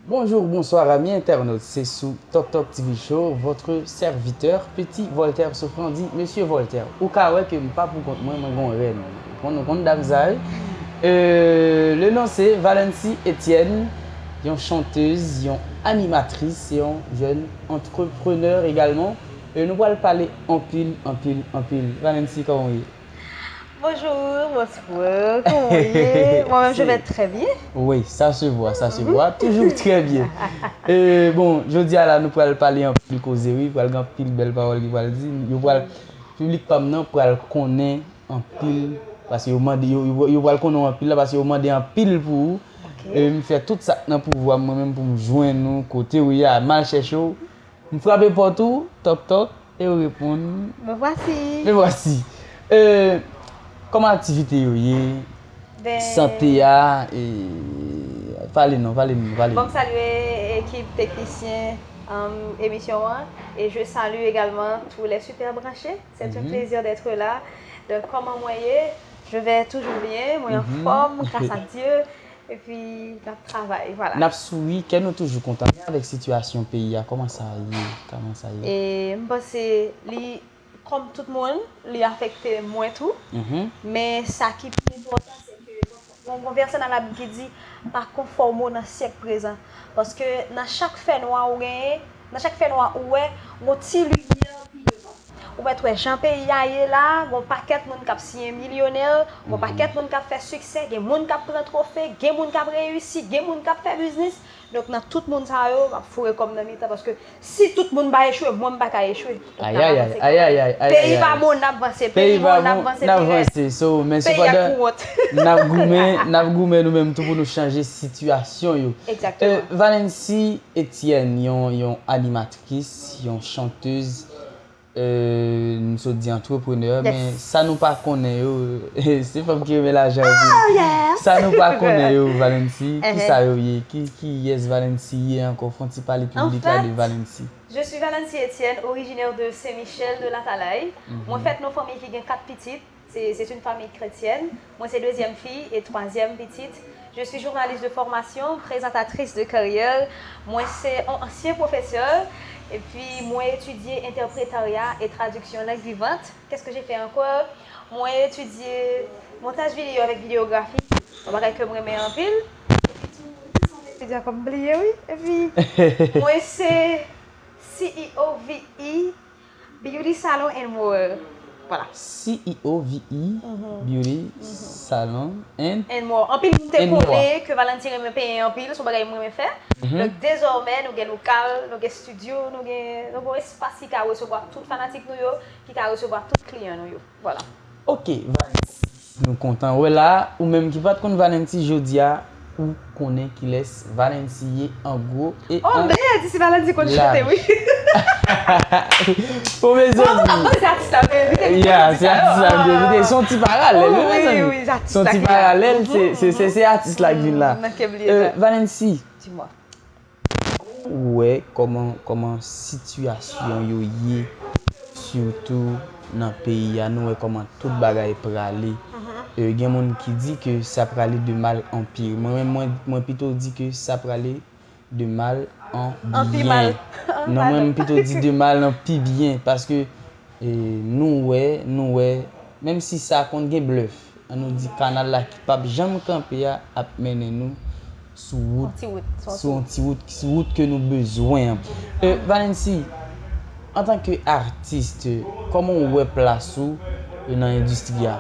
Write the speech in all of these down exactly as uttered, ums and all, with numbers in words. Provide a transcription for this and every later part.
Bonjour, bonsoir, amis internautes. C'est sous Tok Tok T V Show, votre serviteur, Petit Voltaire Souffrant dit Monsieur Voltaire. Ou ka wè ke m pa pou kont mwen, mwen gon rèn. Konn, nou konn dam sa, wi. Euh, le nom c'est Valency Etienne, yon chantez, yon animatris, yon jèn antreprenè egalman. Euh, nou pral pale anpil, anpil, anpil. Valency, kòman w ye? Bonjour, bonsoir, comment vous allez? Moi-même, je vais très bien. Oui, ça se voit, ça se voit. Toujours très bien. Euh, bon, jodi a la, nou pral pale anpil koze, wi, pral gen anpil bèl pawòl ki pral di. Yo pral, piblik pa m nan pral konnen anpil, paske yo mande, yo, yo, yo pral konnen w anpil la, paske yo mande anpil pou ou. Ok. E m fè tout sa k nan pouvwa m, mwen menm, pou m jwenn ou kote w ye a, m al chèche w. M frape pòt ou, tòk tòk, e ou reponn. Me voici. Me voici. Euh, kòman aktivite yo ye? Ben, Sante a, e, pale non, pale non, pale Bon, non. M salye ekip teknisyen um, emisyon an. Et je salue également tous les super branchés. C'est un Mhm. plaisir d'être là. Donc, comment moi y est? Je vais toujours bien. Moi en Mhm. forme, grâce à Dieu. Et puis, n ap travay, voilà. N ap souri, kè nou toujou kontan. Men avèk sitiyasyon peyi a, kòman sa ye? Kòman sa ye? E m panse li, kòm tout moun, li afekte mwen tou. Mhm. Men sa ki pi enpòtan, se ke, bon, gon vèsè nan Labib ki di, pa konfòme w nan syèk prezan. Paske nan chak fènwa ou genyen, nan chak fènwa ou wè, gon ti limyè pi devan. Ou mèt wè jan peyi a ye la, gon pakèt moun k ap siyen milyonè, gon pakèt moun k ap fè siksè, gen moun k ap pran twofe, gen moun k ap reyisi, gen moun k ap fè biznis. Donk, nan tout moun sa yo, m ap foure kò m nan mitan, paske si tout moun pa echwe, mwen m pa ka echwe. Donk, n ap Ayayay, avanse ayayay, kanmenm. Peyi ayayay. pa bon, n ap vanse. Peyi bon, n ap vanse. N ap Pi rèd. vanse. So, men Peyi ap sepandan, pou wont. N ap goumen, n ap goumen nou menm tou pou nou chanje sitiyasyon yo. Egzakteman. Euh, Valency Etienne, yon, yon animatris, yon chantez, euh, nou sot di antreprenè, Yes. Men sa nou pa konnen yo, se fanm ki renmen lajan anpil. Oh, yes. Sa nou pa konnen yo, Valency, Ehe. Kisa yo ye? Ki, kiyès Valency ye ankò? Fè yon ti pale piblik la de Anfèt, Valency. Je suis Valency Etienne, originaire de Saint-Michel de l'Atalay. Mwen fèt nan fanmi ki gen kat pitit. C'est, c'est une famille chrétienne. Moi, c'est deuxième fille et troisième petite. Je suis journaliste de formation, présentatrice de carrière. Moi, c'est un ancien professeur. Et puis, moi, étudié interprétariat et traduction langue vivante. Qu'est-ce que j'ai fait encore? Moi, étudié montage vidéo avec vidéographie. Un bagay que moi, j'aime en pile. Et puis, tout, tout ça, c'est déjà comme oublié, oui. Et puis, moi, c'est C E O V E, Beauty Salon and More. Voilà. C E O V E, Beauty Salon and And more. Anpil moun te And more. Konnen ke Valency renmen penyen anpil, se yon bagay mwen renmen fè. Donk, dezòmè, nou gen lokal, nou gen estidyo, nou gen, nou gen espas ki ka resevwa tout fanatik nou yo, ki ka resevwa tout kliyan nou yo. Voilà. Ok, Valency. Nou kontan wè la, ou menm ki pa t konn Valency, jodi a, ou konnen kilès Valency ye an gwo e Oh, an men, di si Valency konn chante, wi. Bon, mezanmi. Se atis la, men, evite. Yeah, se atis la, mwen te evite. Se yon ti paralèl, wi, Oh, mezanmi. Wi, wi, se atis Se yon la ti ki la. Paralèl, se, se, se, se atis la ki vin la. Mwen te bliye Euh, sa. Valency, Dis-moi. Ou wè kòman, kòman sitiyasyon yo ye, sitou nan peyi a, nou wè kòman tout bagay prale. Euh, gen moun ki di ke sa prale de mal an pi. Mwen menm, mwen, mwen pito di ke sa prale de mal an An pi byen. Mal. Non, mwen, mwen pito di de mal an pi byen, paske, e, nou wè, nou wè, menm si sa konn gen blèf, an nou di kanal la ki p ap janm kanpe a ap mennen nou sou wout, Yon ti wout, sou yon sou yon ti wout, sou wout ke nou bezwen an. E, Valency, antanke atis, kòman w wè plas ou, e, nan endistri a?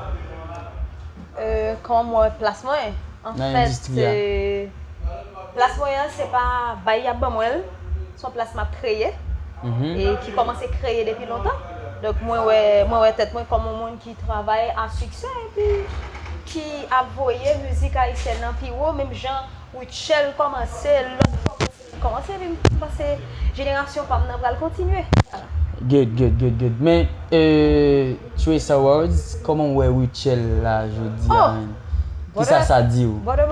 Euh, kòman mwen wè plas mwen? Nan endistri a. Anfèt, plas mwen an, se pa bay y ap ban mwen l, se yon plas m ap kreye, Mhm. e ki kòmanse kreye depi lontan. Donk, mwen wè, mwen wè tèt mwen kòm yon moun ki travay a siksè, epi ki ap voye mizik ayisyèn nan pi wo, menm jan Rutshelle kòmanse, lòt kòmanse, kòmanse, epi m panse jenerasyon pa m nan pral kontinye. Voilà. Good, good, good, good. Men, euh, Trace Awards, kòman w wè Rutshelle la jodi a, Oh! menm? Kisa sa di w? Brother,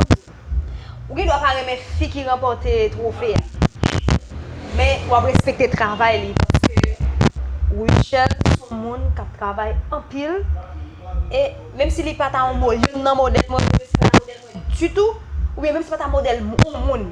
ou gen dwa pa renmen fi ki ranpòte twofe a. Men w ap respekte travay li, paske Rutshelle se yon moun k ap travay anpil. E menm si li pa ta yon mo-, youn nan modèl mwen, se pa modèl mwen ditou, oubyen menm si pa ta modèl m-, yon moun,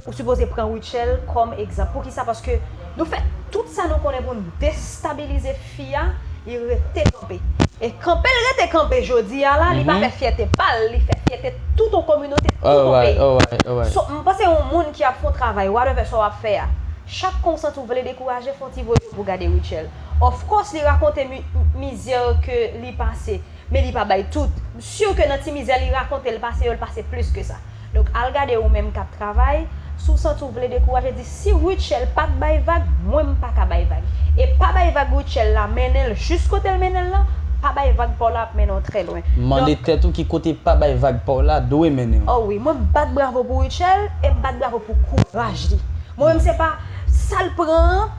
Ou sipoze pran Rutshelle kòm egzanp. Poukisa? Paske nou fè tout sa nou konnen pou n destabilize fi a, li rete kanpe. E kanpe l rete kanpe jodi a la, li pa fè fyète pa l, li fè fyète tout yon kominote, tout yon peyi. So, m panse yon moun ki ap fè yon travay, whatever sa w ap fè a, chak kou w santi w vle dekouraje, fè yon ti voye pou w gade Rutshelle. Of course, li rakonte mi- mizè ke li pase. Men li pa bay tout. M si ke nan ti mizè li rakonte l pase yo, l pase plis ke sa. Donk, al gade ou menm k ap travay, si w santi w vle dekouraje, di, "Si Rutshelle pa t bay vag, mwen m pa ka bay vag." E pa bay vag Rutshelle la mennen l jis kote l mennen l lan, pa bay vag pa w la ap mennen w trè lwen. Mande tèt ou ki kote pa bay vag pa w la dwe mennen w. Oh wi, mwen m bat bravo pou Rutshelle e m bat bravo pou kouraj li. Mwen menm se pa sa l pran an,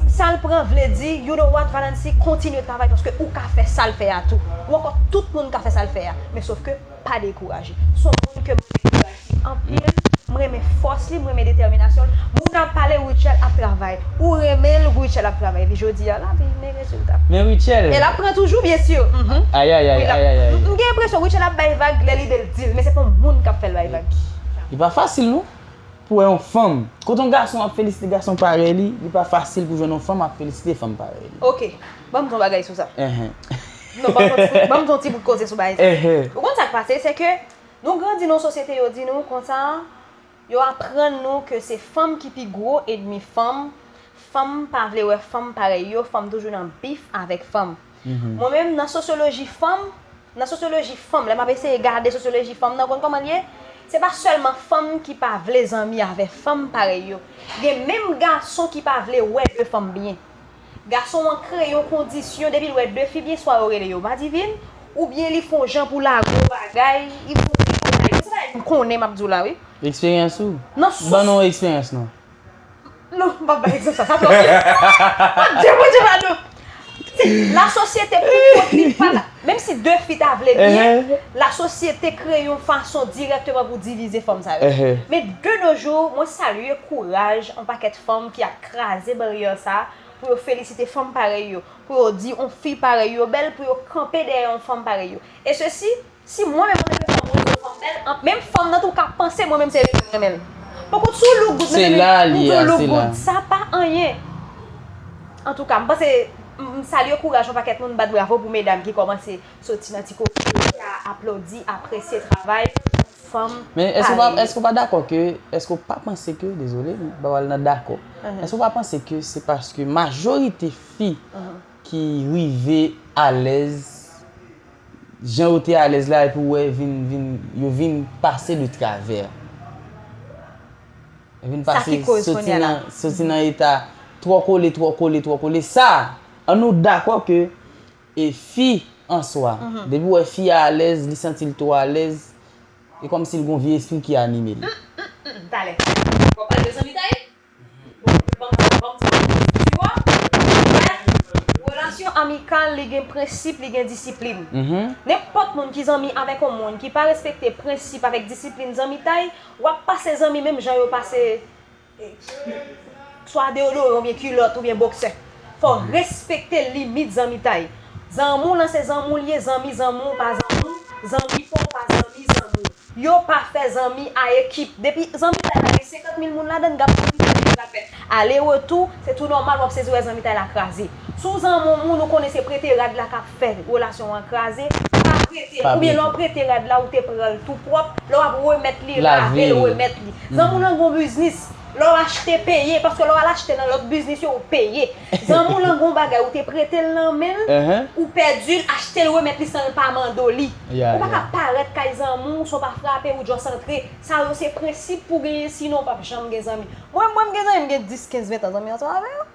sa l pran vle di, you know what, Valency, kontinye travay paske ou ka fè sa l fè a tou. Ou ankò tout moun ka fè sa l fè a. Men sof ke pa dekouraje. Se yon moun ke mwen renmen anpil, mwen renmen fòs li, mwen renmen detèminasyon l. Moun ap pale, Rutshelle ap travay. Ou renmen l, Rutshelle ap travay. Epi jodi a la, li gen rezilta. Men Rutshelle. E l ap pran toujou, byen si. Ayayay, ayayay. M gen enpresyon Rutshelle ap bay vag lè li de l di l, men se pa yon moun k ap fè l bay vag. Li pa fasil non. Pou wè yon fanm. Kote yon gason ap felisite gason parèy li, li pa fasil pou jwenn yon fanm ap felisite fanm parèy li. Ok, ban m di yon bagay sou sa. Enhen. Non, ban m di yon ti bout koze sou bagay sa. Enhen. Ou konn sa k pase, se ke nou grandi nan yon sosyete, yo di nou konsa, yo aprann nou ke se fanm ki pi gwo ènmi fanm, fanm pa vle wè fanm parèy yo, fanm toujou nan bif avèk fanm. Mwen menm, nan sosyoloji fanm, nan sosyoloji fanm, lè m ap eseye gade sosyoloji fanm nan, ou konn kòman l ye? Se pa sèlman fanm ki pa vle zanmi avè fanm parèy yo. Gen menm gason ki pa vle wè de fanm byen. Gason an kreye yon kondisyon, depi l wè de fi byen, swa yo rele yo madivin, oubyen li fè yon jan pou lage yon bagay, li fè yon ti bagay. Se bagay m konnen m ap di w la, wi. Eksperyans ou? Nan sòs. Ban nou eksperyans nou. Non, m p ap bay egzanp sa, sa twò fyè. Bondye, Bondye, padon. Lasosyete pou kont li pa la. Menm si de fi ta vle byen, lasosyete kreye yon fason dirèkteman pou divize fanm sa yo. Men de nos jours, mwen salye kouraj yon pakèt fanm ki ap kraze baryè sa, pou yo felisite fanm parèy yo, pou yo di yon fi parèy yo bèl, pou yo kanpe dèyè yon fanm parèy yo. E sesi, si mwen menm antanke fanm, mwen di yon fanm bèl, an- menm fanm nan tou ka panse mwen menm se li ki renmen l. Poko, si w look good, mesye, m di w look good, sa pa anyen. Antouka, m panse, m m salye kouraj yon pakèt moun, m bat bravo pou medam ki kòmanse soti nan ti kote yo, ki ka aplodi, apresye travay fanm parèy yo. Men èske w pa, èske w pa dakò ke, èske w pa panse ke, dezole, m pa pral nan dakò. Èske w pa panse ke se paske majorite fi ki rive alèz, jan yo te alèz la, epi w wè vin, vin, yo vin pase de travè. Yo vin pase, soti nan, soti nan eta twò kole, twò kole, twò kole. Sa, an nou dakò ke e fi an swa, depi w wè fi a alèz, li santi l twò alèz, e kòmsi l gon vye espri ki anime l. Talè. W ap pale de zanmitay? Bon, ban m, ban m di w, wè, relasyon amikal, li gen prensip, li gen disiplin. Nenpòt moun ki zanmi avèk yon moun ki pa respekte prensip avèk disiplin zanmitay, w ap pase zanmi menm jan yo pase, eh, swa deodoran oubyen kilòt oubyen boksè. Fò w respekte limit zanmitay. Zanmi w lan se zanmi w li ye, zanmi zanmi w pa zanmi w, zanmi pa w pa zanmi zanmi w. Yo pa fè zanmi a ekip. Depi zanmitay la gen senkant mil moun ladan l, g ap gen zanmi k ap fè ale retou, se tou nòmal w ap sezi wè zanmitay la kraze. Si w zanmi yon moun, ou konnen se prete rad la k ap fè relasyon an kraze, pa prete l. Oubyen lè w prete rad la, ou te pran l tou pwòp, lè w ap remèt li, lave l, remèt li. Zanmi w lan gon biznis. Lè w achte, peye, paske lè w al achte nan lòt biznis yo, ou peye. Zanmi w lan gon bagay, ou te prete l nan men l, ou pèdi l, achte l, remèt li san l pa mande w li. Ou pa ka parèt kay zanmi w san w pa frape, ou just antre. Sa yo se prensip pou genyen, sinon w p ap janm gen zanmi. Mwen, mwen, m gen zanmi, m gen dis, kenz, ven tan zanmi ansanm avè yo.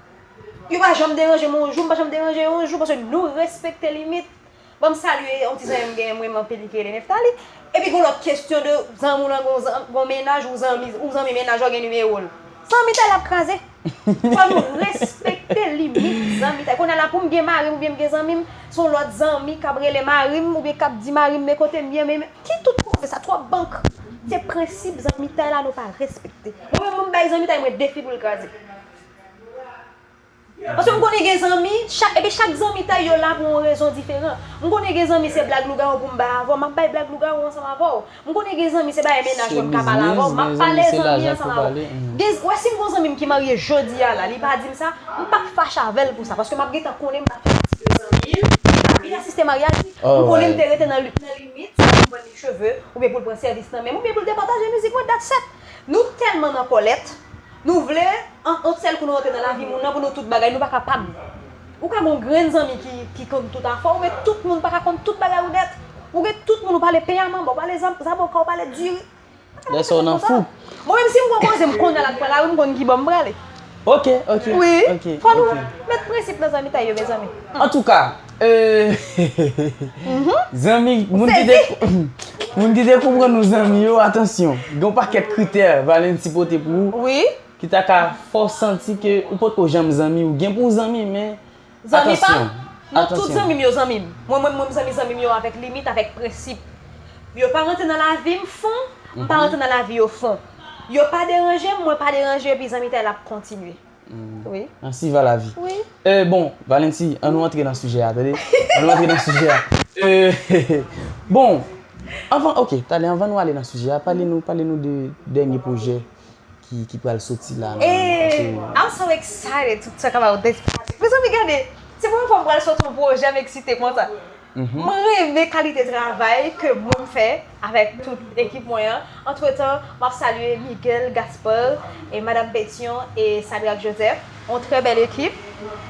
Yo pa janm deranje m yon jou, m pa janm deranje yo yon jou, paske nou respekte limit. Ban m salye yon ti zanmi m genyen, mwen renmen anpil li ki rele Neftali. Epi gon lòt kesyon de zanmi w lan gon zan- gon mennaj ou zanmi ou zanmi mennaj ou gen nimewo l. Zanmitay la ap kraze. Fò nou respekte limit zanmitay. Kounye a la pou m gen mari m oubyen m gen zanmi m, se yon lòt zanmi k ap rele mari m oubyen k ap di mari m men kote m ye, men men- ki tout koze sa, twòp bank. Se prensip zanmitay la nou pa respekte. Mwen menm m bay zanmitay mwen defi pou l kraze. Paske m konnen gen zanmi, chak, epi chak zanmitay yo la pou yon rezon diferan. M konnen gen zanmi se blag lougawou pou m bay avè w, m ap bay blag lougawou ansanm avè w. M konnen gen zanmi se bagay mennaj mwen m ka pale avè w, m ap pale zanmi ansanm avè w. Gen, wè si m gon zanmi m ki marye jodi a la, li pa di m sa, m p ap fache avè l pou sa, paske m ap gentan konnen m t ap fè pati de zanmi l, m t ap vin asiste maryaj li, m konnen m te rete nan li- nan limit, sa pou m vann li cheve, oubyen pou l pran sèvis nan men m, oubyen pou l te pataje mizik mwen, that's it. Nou tèlman nan kòlèt, nou vle, an, an sèl kou nou rantre nan lavi moun nan pou nou tout bagay, nou pa kapab. Ou ka gon grenn zanmi ki, ki konn tout afè w, men tout moun pa ka konn tout bagay ou nèt. Ou gen tout moun ou pale peyaman, bon, ou pale zam- zaboka, ou pale diri. Lè sa w nan fou. Mwen menm si m gon koze, m konnen l ap pran lari, m konn ki bò m prale. Ok, ok. Wi, ok, fò nou ok. Met prensip nan zanmitay yo, mezanmi. Antouka, euh, zanmi, moun ki te, moun ki te konprann nou zanmi yo, atansyon. Gen yon pakèt kritè Valency pote pou ou, wi, ki ta ka fè w santi ke ou potko janm zanmi, ou gen pou w zanmi, men Zanmi pa, atansyon, non, tout atansyon. Zanmi m yo zanmi m. Mwen, mwen, mwen, m zanmi zanmi m yo avèk limit, avèk prensip. Yo pa rantre nan lavi m fon, m pa rantre nan lavi yo fon. Yo pa deranje m, mwen pa deranje yo, epi zanmitay la ap kontinye. Wi. Ainsi va la vie. Wi. Euh, bon, Valency, an nou antre nan sijè a, tande? An nou antre nan sijè a. Euh, bon, anvan, ok, talè, anvan nou ale nan sijè a, pale nou, pale nou de dènye pwojè ki, ki pral soti la nan, eh, I'm so excited to talk about this project. Mezanmi, gade, se premye fwa m pral soti yon pwojè, m eksite konsa. Mwen renmen kalite travay ke mwen m fè avèk tout ekip mwen an. Antretan, m ap salye Miguel Gaspard e Madam Pétion e Sadrac Joseph, yon trè bèl ekip.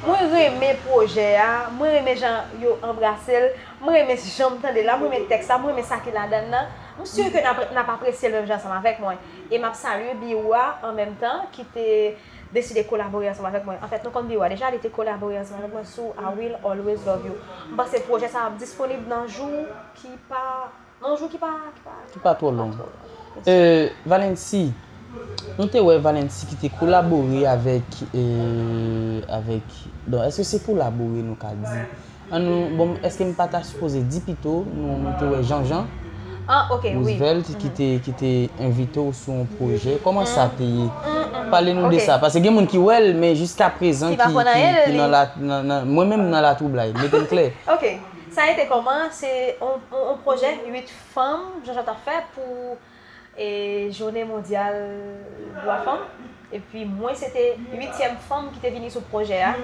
Mwen renmen pwojè a, mwen renmen jan yo anbrase l, mwen renmen jan m tande l la, mwen renmen tèks la, mwen renmen sa ki ladan l nan. M si ke n ap, n ap apresye l menm jan ansanm avèk mwen. E m ap salye Biwa an menm tan ki te deside kolabore ansanm avèk mwen. Anfèt, nou konn Biwa deja, li te kolabore ansanm avèk mwen sou I Will Always Love You. M panse pwojè sa a ap disponib nan jou ki pa, nan jou ki pa, ki pa, ki pa twò long. Ki pa twò long. Euh, Valency, nou te wè Valency ki te kolabore avèk, euh, avèk, bon, èske se kolabore nou ka di? An nou, bon, èske m pa ta sipoze di pito, nou, nou te wè Jean-Jean Roosevelt ki te, ki te envite w sou yon pwojè. Kòman sa te ye? Pale nou de sa. Paske gen moun ki wè l, men jiskaprezan ki, ki, ki nan la, nan, nan, mwen menm nan latwoublay. Mete l klè. Ok. Sa ye te kòman? Se yon, yon, yon pwojè uit fanm, Jean-Jean t ap fè pou e Jounen Mondyal Dwa Fanm. Epi mwen se te uityèm fanm ki te vini sou pwojè a.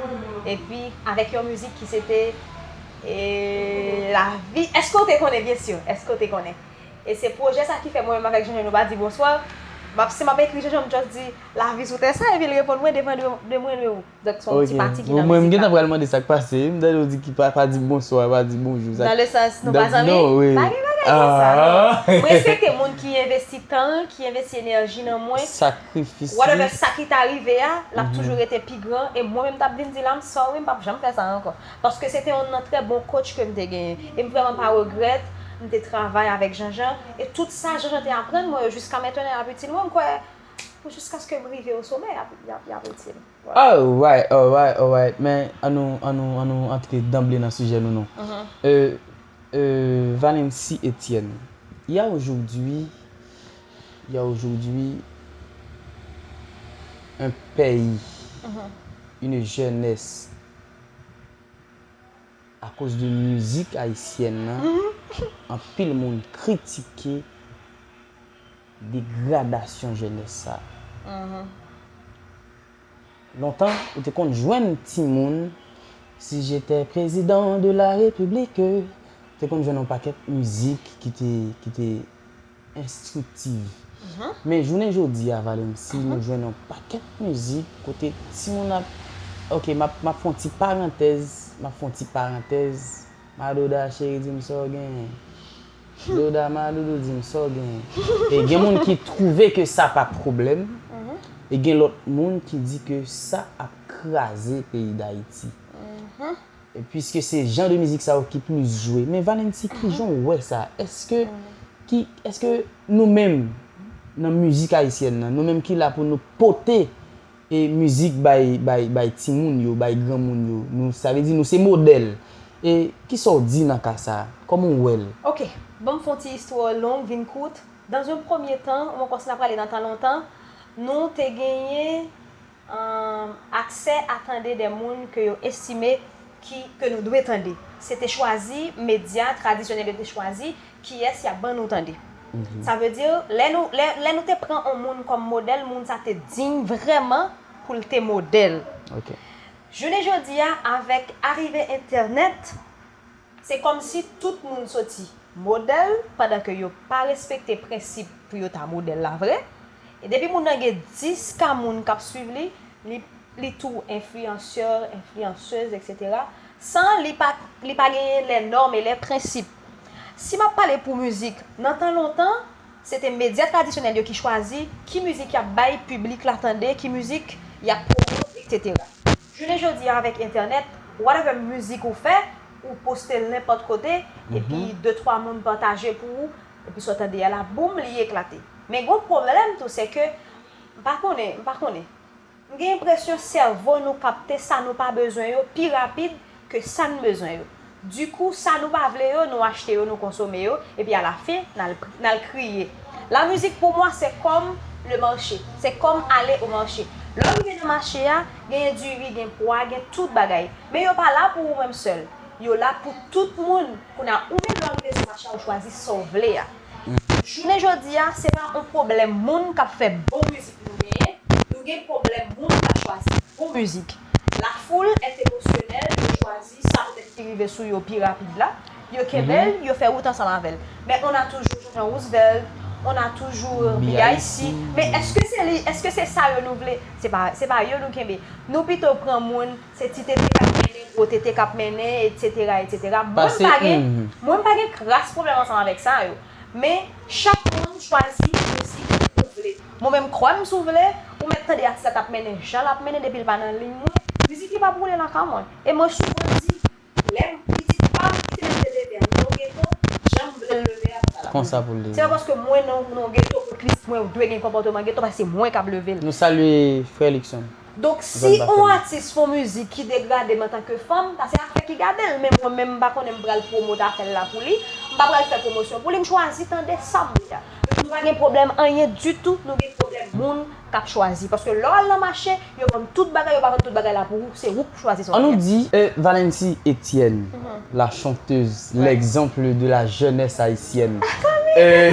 Epi avèk yon mizik ki se te, e, Lavi. Èske w te konnen? Byen si. Èske w te konnen? E se pwojè sa ki fè mwen menm avèk Jean-Jean nou pa di bonswa. M ap, si m ap ekri Jean-Jean, m just di, Lavi sou tè sa, epi l reponn mwen, De mwen, de, de mwen, de ou. Donk, se yon ti pati ki nan mizik la. Mwen, m gentan pral mande sa k pase. M tande w di ki pa, pa di bonswa, pa di bonjou. Nan le sans, nou pa zanmi? Non, wi. Pa gen bagay konsa, non. Mwen respekte moun ki envesti tan l, ki envesti enèji nan mwen. Sakrifis li. Whatever sa ki ta rive a, l ap toujou rete pi gran. E mwen menm, m t ap vin di la, I'm sorry, m p ap janm fè sa ankò. Paske se te youn nan trè bon coach ke m te genyen. E m vrèman pa regrèt, m te travay avèk Jean-Jean. E tout sa Jean-Jean te aprann mwen yo jiska mentnan, y ap itil mwen, m kwè, pou jiskaske m rive o somè, y ap, y ap, y ap itil. Alright, alright, alright. Men, an nou, an nou, an nou antre danble nan sijè nou, non. Euh, euh, Valency Etienne, il y a aujourd'hui, il y a aujourd'hui un pays, une jeunesse, akoz de mizik ayisyèn nan, anpil moun kritike degradasyon jenès sa. Lontan, ou te konn jwenn timoun, Si j'étais président de la République, ou te konn jwenn yon pakèt mizik ki te, ki te enstriktiv. Men jounen jodi a, Valency, nou jwenn yon pakèt mizik kote timoun ap, ok, m ap, m ap fè yon ti parantèz, m ap fè yon ti parantèz, Madoda cheri di m sa w genyen. Doda Madoudou di m sa w genyen. E gen moun ki twouve ke sa pa pwoblèm, e gen lòt moun ki di ke sa ap kraze peyi Dayiti. E piske se jan de mizik sa yo ki plis jwe. Men Valency, kijan w wè sa? Èske, ki, èske nou menm, nan mizik ayisyèn nan, nou menm ki la pou nou pote e mizik bay, bay, bay timoun yo, bay granmoun yo, nou, sa vle di nou se modèl. E kisa w di nan ka sa? Kòman w wè l? Ok, ban m fè yon ti istwa long, vin kout. Dans un premier temps, ou ankò si n ap prale nan tan lontan, nou te genyen aksè a tande de moun ke yo estime ki, ke nou dwe tande. Se te chwazi medya tradisyonèl yo te chwazi kiyès y ap ban nou tande. Sa vle di, lè nou, lè, lè nou te pran yon moun kòm modèl, moun sa te diy vrèman pou l te modèl. Jounen jodi a, avèk arive entènèt, se kòmsi tout moun soti modèl pandan ke yo pa respekte prensip pou yo ta modèl la vre. E depi moun nan gen dis ka moun k ap swiv li, li, li tou enfliyansè, enfliyansèz, etsetera, san li pa, li pa genyen les normes et les principes. Si m ap pale pou mizik, nan tan lontan, se te medya tradisyonèl yo ki chwazi ki mizik y ap bay piblik la tande, ki mizik y ap pwomòt, etsetera. Jounen jodi a, avèk entènèt, whatever mizik ou fè, ou poste l nenpòt kote, epi de twa moun pataje pou ou, epi sa w tande a la, boum, li eklate. Men gon pwoblèm tou, se ke, m pa konnen, m pa konnen. M gen enpresyon sèvo nou kapte sa nou pa bezwen yo pi rapid ke sa n bezwen yo. Dikou, sa nou pa vle yo, nou achte yo, nou konsome yo, epi alafen, n al, n al kriye. Lamizik pou mwen, se kòm le marché, se kòm ale o mache. Lè w rive nan mache a, genyen diri, gen pwa, gen tout bagay. Men yo pa la pou ou menm sèl. Yo la pou tout moun. Kounye a, ou menm lè w rive sou mache a, ou chwazi sa w vle a. Jounen jodi a, se pa yon pwoblèm moun k ap fè bon mizik nou genyen, nou gen pwoblèm moun k ap chwazi bon mizik. La foule est émotionnelle, yo chwazi sa poutèt ki rive sou yo pi rapid la, yo kenbe l, yo fè wout ansanm avè l. Men on a toujours Jean Roosevelt, on a toujours B I C. B I C. Men èske se li, èske se sa yo nou vle? Se pa, se pa yo nou kenbe. Nou pito pran moun, se ti tete k ap mennen, gwo tete k ap mennen, etsetera, etsetera. Mwen, m pa gen, mwen, m pa gen kras pwoblèm ansanm avèk sa yo. Men, chak moun chwazi mizik ou vle. Mwen menm, kwè m si w vle, ou mèt tande atis la t ap mennen jan l ap mennen depi l pa nan liy mwen. Mizik li p ap woule nan ka mwen. E mwen souvan di, lè m pitit pa m ki te mèt te leve a, nan yon geto, jan m vle l leve a, se pa sa l ap leve. Konsa pou l leve. Se pa paske mwen nan, nan yon geto pou klis mwen dwe gen konpòteman geto, paske se mwen k ap leve l. Nou salye frè Luckson. Donk, si yon atis fè yon mizik ki degrade m antanke fanm, sa se afè ki gade l, men mwen menm, m pa konnen m pral pwomot afè l la pou li, m pa pral fè pwomosyon pou li, m chwazi tande sa m vle a. Nou pa gen pwoblèm anyen ditou, nou gen pwoblèm moun k ap chwazi. Paske lè w al nan mache, yo vann tout bagay, yo pa vann tout bagay la pou ou, se ou k chwazi sa w vle a. An nou di, euh, Valency Etienne, la chanteuse, l'exemple de la jeunesse haïtienne. Euh,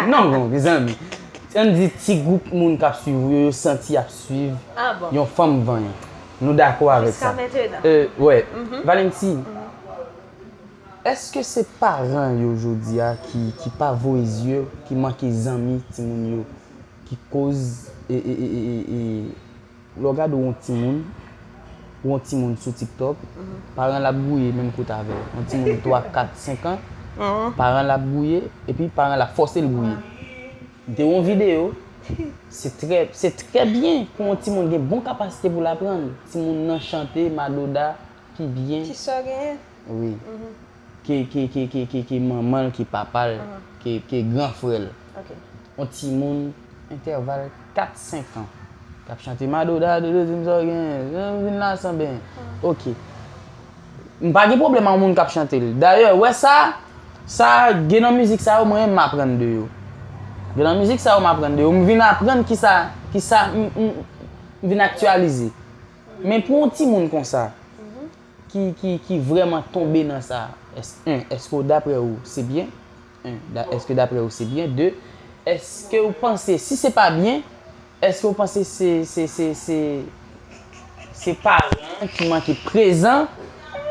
non, bon, mezanmi. Ann di ti gwoup moun k ap swiv ou yo, yo santi y ap swiv yon fanm vanyan. Nou dakò avèk sa. Jiska mentnan. Euh, wè. Valency, èske se paran yo jodi a ki, ki pa voye zye, ki manke zanmi timoun yo, ki koz, e, e, e, e, e, lè w gade yon timoun, yon timoun sou TikTok, paran l ap gouye menm kote avè l. Yon timoun twa, kat, senk an, paran l ap gouye, epi paran l ap fòse l gouye. M te wè yon videyo, se trè, se trè byen pou yon timoun gen bon kapasite pou l aprann. Timoun nan chante madoda pi byen. Kisa w genyen? Wi. Ke, ke, ke, ke, ke, ke manman l, ke papa l, ke, ke gran frè l. Ok. Yon timoun entèval kat, senk an k ap chante madoda, dodo, di m sa w genyen, vin la san ben. Ok. M pa gen pwoblèm ak moun k ap chante l. Dayè, wè sa, sa, gen nan mizik sa yo, mwen menm m aprann de yo. Gen nan mizik sa yo, m aprann de yo. M vin aprann kisa, kisa, m, m, m vin aktyalize. Men pou yon timoun konsa, ki, ki, ki vrèman tonbe nan sa, èske, en, èske w, daprè ou, se byen? En, da, èske daprè ou, se byen? De, èske w panse, si se pa byen, èske w panse se, se, se, se, se paran ki manke prezan?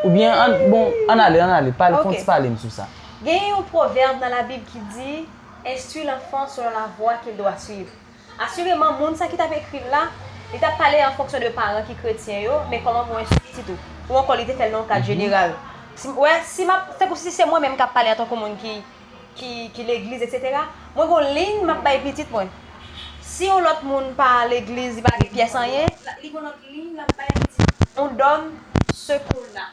Oubyen, ann, bon, ann ale, ann ale, pale, fè yon ti pale m sou sa. Gen yon pwovèb nan Labib ki di, instruis l'enfant selon la voie qu'il doit suivre. Asireman, moun sa ki t ap ekri l la, li t ap pale an fonksyon de paran ki kretyen yo, men kòman pou w enstwi pitit ou. Ou ankò, li te fè l nan yon kad jeneral. Si, wè, si m ap, tankou si se mwen menm k ap pale antanke moun ki, ki, ki legliz, etsetera, mwen gon liy m ap bay pitit mwen. Si yon lòt moun pa legliz, li pa gen pyès anyen, li gon lòt liy l ap bay pitit. On donne ce qu'on a.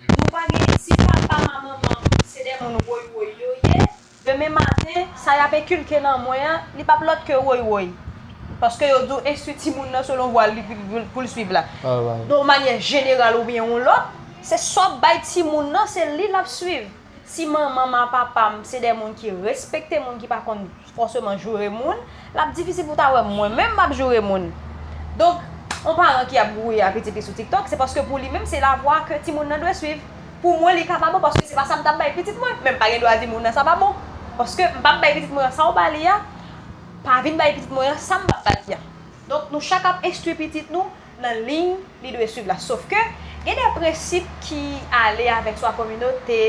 Nou pa gen, si papa a manman m se de moun woy woy yo ye, demen maten, sa y ap enkilke nan mwen an, li p ap lòt ke woy woy. Paske yo di w enstwi timoun nan selon vwa li pou, pou l swiv la. De yon manyè jeneral oubyen yon lòt, se sa w bay timoun nan, se li l ap swiv. Si manman m a papa m se de moun ki respekte moun, ki pa konn fòseman joure moun, l ap difisil pou w ta wè mwen menm m ap joure moun. Donk, yon paran ki ap gouye a pitit li sou TikTok, se paske pou li menm, se lavwa ke timoun nan dwe swiv. Pou mwen, li ka pa bon, paske se pa sa m t ap bay pitit mwen. Men m pa gen dwa di moun nan sa pa bon. Paske m p ap bay pitit mwen an sa w ba li a, pa vin bay pitit mwen an sa m p ap ba li a. Donk, nou chak ap enstwi pitit nou nan liy li dwe swiv la. Sof ke gen de prensip ki ale avèk swa kominote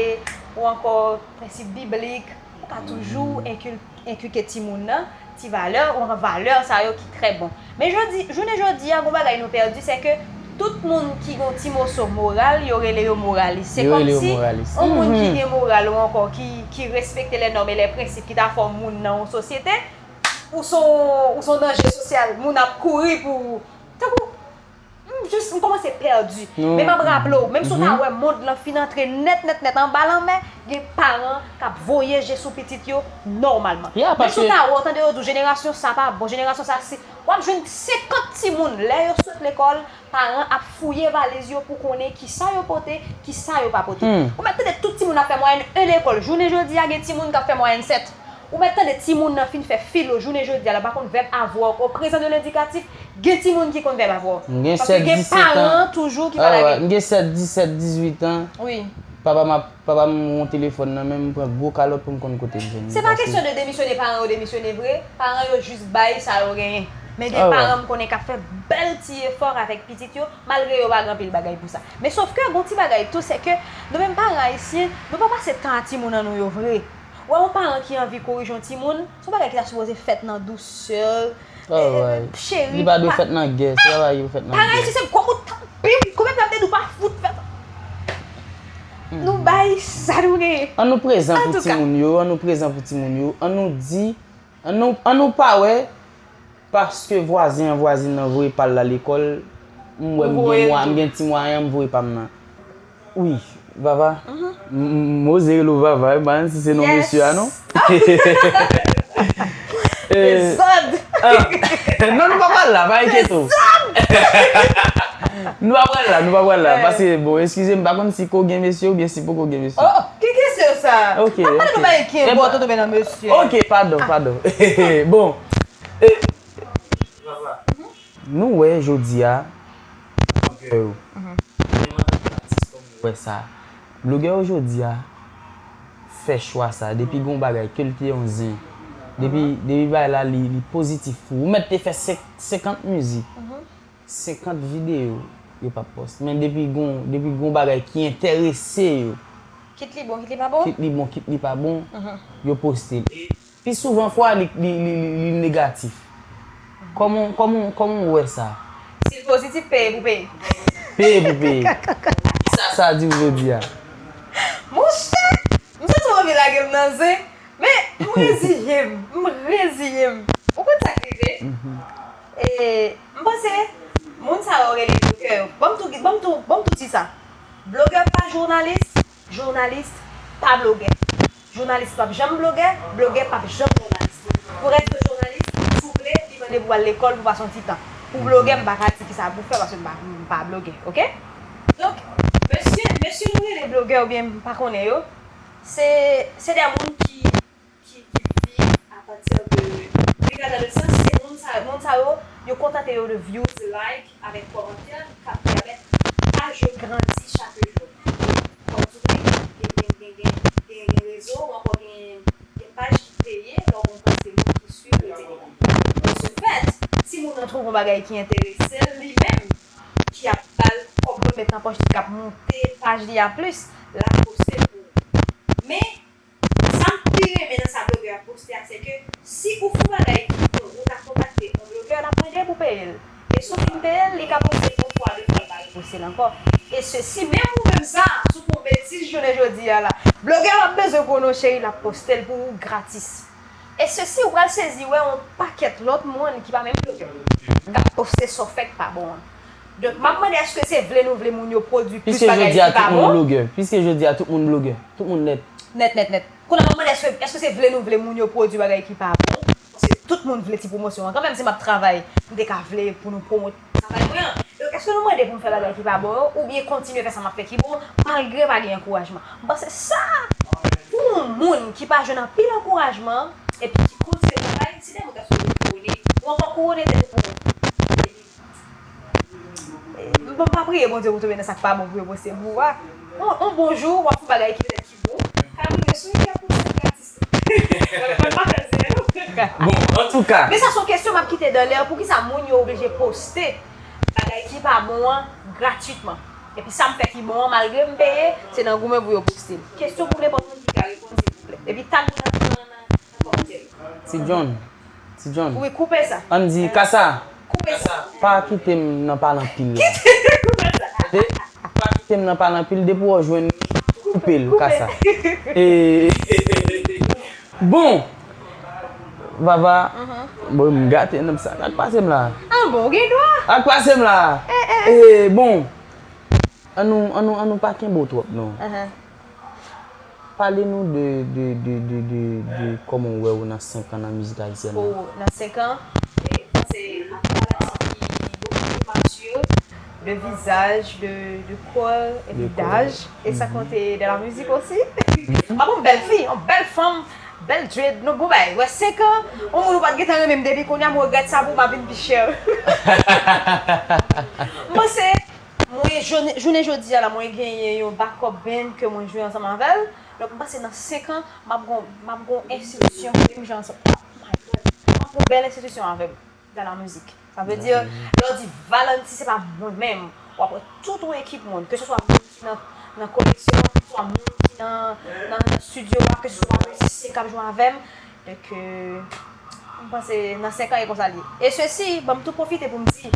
ou ankò prensip biblik. Ou ka toujou enkil- enkilke timoun nan ti valè ou valè sa yo ki trè bon. Men jodi, jounen jodi a, gon bagay nou pèdi, se ke tout moun ki gon ti moso moral, yo rele yo moralis. Se kòmsi yon moun ki gen moral ou ankò ki, ki respekte les normes et les principes ki ta fè moun nan yon sosyete, ou son, ou son danje sosyal, moun ap kouri pou ou. Tankou, m jis, m kòmanse pèdi. Men m ap raple w, menm si w ta wè mond lan fin antre nèt, nèt, nèt anba lanmè, gen paran k ap voye je sou pitit yo nòmalman. Menm si w ta wè, w tande yo di w, jenerasyon sa pa bon, jenerasyon sa si. W ap jwenn senkant timoun, lè yo sot lekòl, paran ap fouye valiz yo pou konnen kisa yo pote, kisa yo pa pote. Ou mèt tande tout timoun ap fè mwayèn en lekòl. Jounen jodi a, gen timoun k ap fè mwayèn sèt. Ou mèt tande timoun nan fin fè filo jounen jodi a la, pa konn vèb avoir au présent de l'indicatif. Gen timoun ki konn vèb avoir. Paske gen paran toujou ki pa lage. M gen sèt, disèt, dizuit an. Wi. Papa m ap, papa m yon telefòn nan men m, m pran gwo kalòt pou m konn kote m jwenn li. Se pa kesyon de demisyone, paran yo demisyone vre. Paran yo jis bay sa yo genyen. Men gen paran m konnen k ap fè bèl ti efò avèk pitit yo, malgre yo pa gen anpil bagay pou sa. Men sof ke gon ti bagay tou, se ke nou menm paran ayisyen, nou pa pase tan a timoun an nou yo vre. Ou wè yon paran ki anvi korije yon timoun, se yon bagay ki ta sipoze fèt nan dousè, cheri. Li pa dwe fèt nan gè, se pa bagay ki dwe fèt nan gè. Paran ayisyen se gwo bout tanpi, konbyen fwa m te di w pa fout fè sa? Nou bay sa nou genyen. An nou prezan pou timoun yo, an nou prezan pou timoun yo, an nou di, an nou, an nou pa wè, paske vwazen an, vwazin nan voye pa l la lekòl, m wè m gen mwa, m gen ti mwayen, m voye pa m nan. Wi, Vava. M, m, m oze rele w Vava, wi, m pa konn si se non mesye a, non. Dezòd! Non, nou pa pral la, pa enkyete w. Nou pa pral la, nou pa pral la. Paske, bon, eskize m, m pa konn si ko gen mesye oubyen si poko gen mesye. Oh, ki kesyon sa? Ok, ok. Ap pale nou bagay ki enpòtan tonbe nan mesye. Ok, padon, padon. Bon. Nou wè jodi a, blogè yo, menm antanke atis kòm nou wè sa, blogè yo jodi a fè chwa sa, depi gon bagay ke l te yon zen, depi, depi bagay la li, li pozitif pou ou, ou mèt te fè senk, senkant mizik, senkant videyo, yo p ap pòs. Men depi gon, depi gon bagay ki enterese yo, kit li bon, kit li pa bon, kit li bon, kit li pa bon, yo poste l. Pi souvan fwa li, li, li, li, li negatif. Kòman, kòman, kòman w wè sa? Si l pozitif, peye pou peye. Peye pou peye. Kisa sa di w jodi a? Monchè, m santi w anvi lage m nan zen, men m reziye m, m reziye m. Ou konn sa k rive? E, m panse, moun sa yo rele blogè yo. Ban m tou, ban m tou, ban m tou di sa. Blogè pa jounalis, jounalis pa blogè. Jounalis p ap janm blogè, blogè p ap janm jounalis. Pou rès de jounalis, si w vle, li mande pou w al lekòl pou pase yon ti tan. Pou blogè, m pa ka di kisa pou fè paske m pa, m pa blogè, oke? Donk, mesye, mesye nou rele blogè oubyen m pa konnen yo, se, se de moun ki, ki, ki viv apati de, viv à la naissance, se moun sa, moun sa yo, yo kontante yo de views, like, avèk kòmantè k ap pèmèt paj yo grandi chak jou. Kòm tou gen, gen, gen, gen, gen, gen, gen rezo, ou ankò gen, gen paj ki peye, lè w gon kantite moun ki swiv yo, etsetera. Donk, se fèt, si moun nan twouve yon bagay ki enterese l, li menm, ki ap ba l kòb mwen met nan pòch li, k ap moute paj li a plis, l ap poste l pou ou. Men, sa m pi renmen nan sa blogè a poste a, se ke si ou fè yon bagay ki bon, ou ta kontakte yon blogè, l ap mande pou peye l. E si w fin peye l, li ka poste l yon fwa, de fwa, l pa reposte l ankò. E sesi, menm ou menm sa, si w fè yon betiz jounen jodi a la, blogè a p ap bezwen konnen w cheri, l ap poste l pou ou gratis. E sesi, ou pral sezi wè yon pakèt lòt moun ki pa menm blogè k ap poste sa w fè k pa bon an. Donk, m ap mande èske se vle nou vle moun yo pwodui plis bagay ki pa bon? Piske jodi a tout moun blogè, piske jodi a tout moun blogè, tout moun nèt. Nèt, nèt, nèt. Kounye a, m ap mande èske, èske se vle nou vle moun yo pwodui bagay ki pa bon? Paske tout moun vle ti pwomosyon an. Kanmenm si m ap travay, m te ka vle pou nou pwomot travay mwen an. Donk, èske nou mande pou m fè bagay ki pa bon yo, oubyen kontinye fè sa m ap fè ki bon, malgre pa gen ankourajman? M panse sa, pou yon moun ki pa jwenn anpil ankourajman, epi ki kontinye travay, se de moun k ap sou kouwone, ou ankò kouwone tèt ou pou ou. Bon, pa priye Bondye pou tonbe nan sa k pa bon pou yo poste pou ou a. On, on bon jou, w ap fè bagay ki petèt ki bon. Ka rive sou li, y ap poste gratis. Mwen pa fè l, se Bon, antouka. Men sa se yon kesyon m ap kite dan lè, poukisa moun yo oblije poste bagay ki pa bon an gratwitman? Epi sa m fè ki bon an, malgre m peye, se nan goumen pou yo poste l. Kesyon pou nenpòt moun ki ka reponn, silvouplè. Epi tag mwen nan, nan, nan, nan kòmantè yo. Ti John. Ti John. Wi, koupe sa. Ann di, Kasa. Koupe sa. Pa kite m nan pale anpil la. Kite, koupe sa. Tande? Pa kite m nan pale anpil, depi w jwenn li, koupe l, Kasa. E, bon, Vava, bon, m gate nan sa. Ak pase m la. An bon, ou gen dwa. Ak pase m la. E, bon, ann nou, ann nou, ann nou pa kenbe w twòp, non. Pale nou de, de, de, de, de, de kòman w wè w nan senk an nan mizik ayisyèn nan. O, nan senk an, e, mwen se aktè ki bokou pli mature, de vizaj, de, de kò, epi daj. E sa konte de la mizik osi. M ap yon bèl fi, yon bèl fanm, bèl dread, nou bon bagay. Wè senk an, yon moun ou pa t gentan renmen m depi kounye a, m regrèt sa pou m ap vin pi chè. M panse, Mwen, jounen jodi a la, mwen genyen yon backup band ke mwen jwe ansanm avè l. Donk, m panse nan senk an, m ap gon, m ap gon enstitisyon menm jan ansanm. Oh my God! M ap gon bèl enstitisyon avè m dans la musique. Sa vle di, lè w di Valency, se pa mwen menm. W ap wè tout yon ekip moun, keseswa moun ki nan, nan koleksyon, keseswa moun ki nan, nan, nan estidyo a, keseswa mizisyen k ap jwe avè m. Donk, euh, m panse nan senk an e konsa l ye. E sesi, ban m tou pwofite pou m di,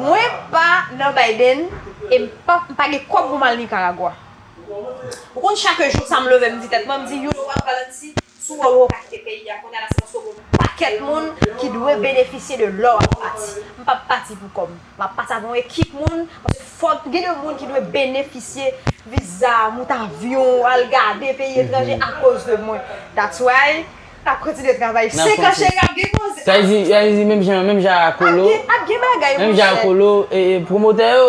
mwen pa nan Biden e m pa, m pa gen kòb pou m al Nikaragwa. Ou konn chak jou sa m leve m di tèt mwen, m di, you know what, Valency, si w wè w pa kite peyi a kounye a la, se paske w gen yon pakèt moun ki dwe benefisye de lè w ap pati. M p ap pati pou kòb. M ap pase avè yon ekip moun, paske fòk gen de moun ki dwe benefisye viza, moute avyon, al gade peyi etranje akoz de mwen. That's why n ap kontinye travay. Senk an cheri, ap gen koze. Sa vle di, sa vle di menm jan, menm jan a Kolo. Ap gen, ap gen bagay, monchè. Menm jan a Kolo, e, e, pwomotè yo,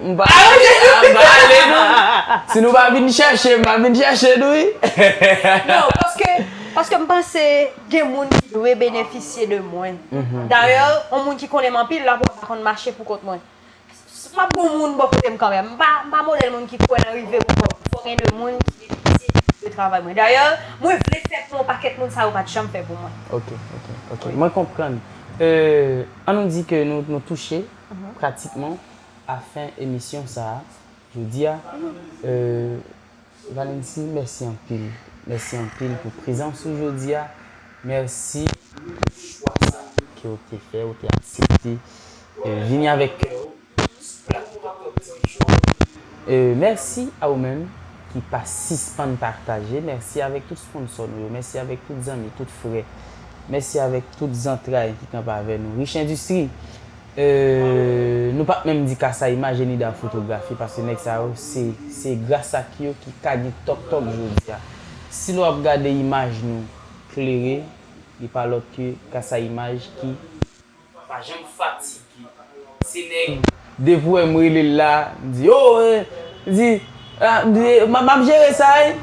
m pa, m pa ale non. Si nou pa vin chèche m, m ap vin chèche nou, wi. Non, paske, paske m panse gen moun ki dwe benefisye de mwen. Dayè, yon moun ki konnen m anpil la, pou pa konn mache pou kont mwen. M ap gon moun bò kote m kanmenm. M pa, m pa modèl moun ki kwè nan rive pou kò m. Fò gen de moun ki gen pitye de travay mwen. Dayè, mwen vle fè pou yon pakèt moun sa yo pa t janm fè pou mwen. Ok, ok, ok. Mwen konprann. Euh, ann nou di ke nou, nou touche pratikman a fen emisyon sa a. Jodi a, euh, Valency, mèsi anpil. Mèsi anpil pou prezans ou jodi a. Mèsi pou chwa sa ke w te fè, w te aksepte, e, vini avèk kè w sou platfòm Tok Tok T V Show. E, mèsi a ou menm ki pa sispann pataje. Mèsi avèk tout sponsò nou yo. Mèsi avèk tout zanmi, tout frè. Mèsi avèk tout zantray ki kanpe avè nou. Rich Endistri, Euh, nou p ap menm di Kasa Imaj e Nida Fotografi, paske nèg sa yo, se, se gras ak yo ki ka gen Tok Tok jodi a. Si nou ap gade imaj nou klere, li pa lòt ke Kasa Imaj ki pa janm fatige. Se nèg, depi w wè m rele l la, m di, o, e, di, a, m di, m ap, m ap jere sa, wi.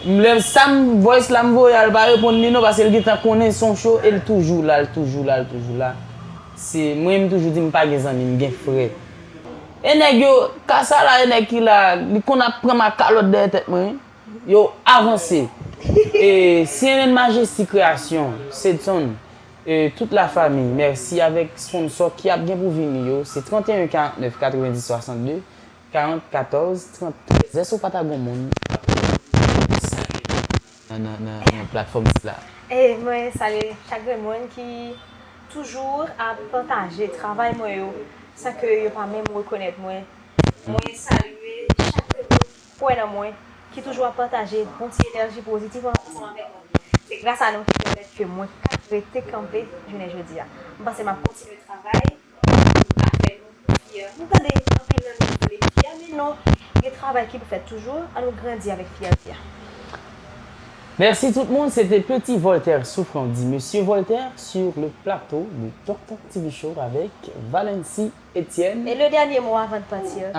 M lè sa m voice la m voye a, l pa reponn li non, paske l gentan konnen se yon show e l toujou la, l toujou la, l toujou la. Se, mwen, m toujou di m pa gen zanmi, m gen frè. E nèg yo, Kasa la, e nèg ki la, li konn ap pran m ak kalòt dèyè tèt mwen, wi. Yo avanse. E, C N N Majesty Création, Sedson, e, tout la famille, mèsi avèk sponsò ki ap gen pou vini yo. Se trente et un quarante-neuf quatre-vingt-dix soixante-deux. Karant katòz trant trèz. Èske w pa ta gon moun nan, nan, nan, nan platfòm sila? E mwen salye chak grenn moun ki toujou ap pataje travay mwen yo san ke yo pa menm rekonèt mwen. Mwen salye chak grenn moun ki kwè nan mwen, ki toujou ap pataje bon ti enèji pozitif ansanm avèk mwen. Se gras a nou ki pèmèt ke mwen ka rete kanpe jounen jodi a. M panse m ap kontinye travay. Sa fè nou fyè. Nou tande anpil nan nou vle fyè, men non, gen travay ki pou fèt toujou. Ann nou grandi avèk fyète a. Merci tout le monde, c'était Petit Voltaire Souffrant, dit Monsieur Voltaire, sur le plateau de Tok Tok T V Show avec Valency Etienne. Et le dernier mot avant de partir.